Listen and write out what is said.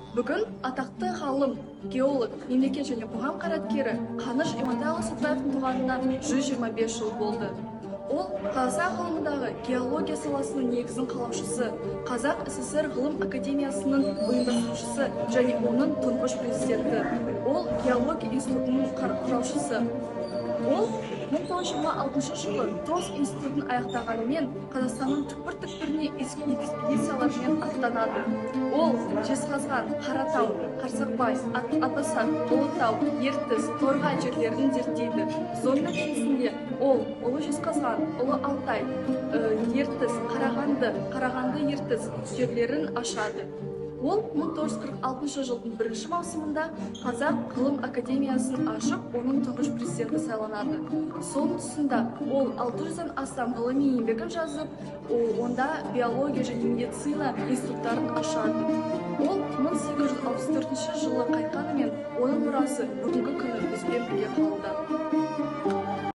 Бүгін атақты ғалым, геолог, мемлекет және қоғам қайраткері Қаныш Имантайұлы Сәтбаевтың туғанына 125 жыл болды. Ол Қазақстан ғылымындағы геология саласының негізін қалаушысы, Қазақ ССР Ғылым академиясының ұйымдастырушысы және оның тұңғыш президенті. Ол геология институтының құрушысы. Ол 1926 жылы Томск институтын аяқтағанымен, Қазақстанның түкпір-түкпіріне экспедициялармен аттанады. Ол Жезқазған, Қаратау, Қарсақбай, Атбасар, Ұлытау, Ертіс, Торғай жерлерін зерттейді. Соның нәтижесінде ол Ұлы Жезқазған, Ұлы Алтай, Ертіс, Қарағанды, Қарағанды Ертіс жерлерін ашады. Ол 1946 жылдың бірінші маусымында Қазақ ғылым академиясын ашып, оның тұңғыш президенті сайланады. Соның тұсында ол 600-ден астам ғылыми еңбегін жазып, онда биология және медицина институттарын ашады. Ол 1864 жылы қайтқанымен, оның мұрасы бүгінгі күні бізбен бірге қалуда.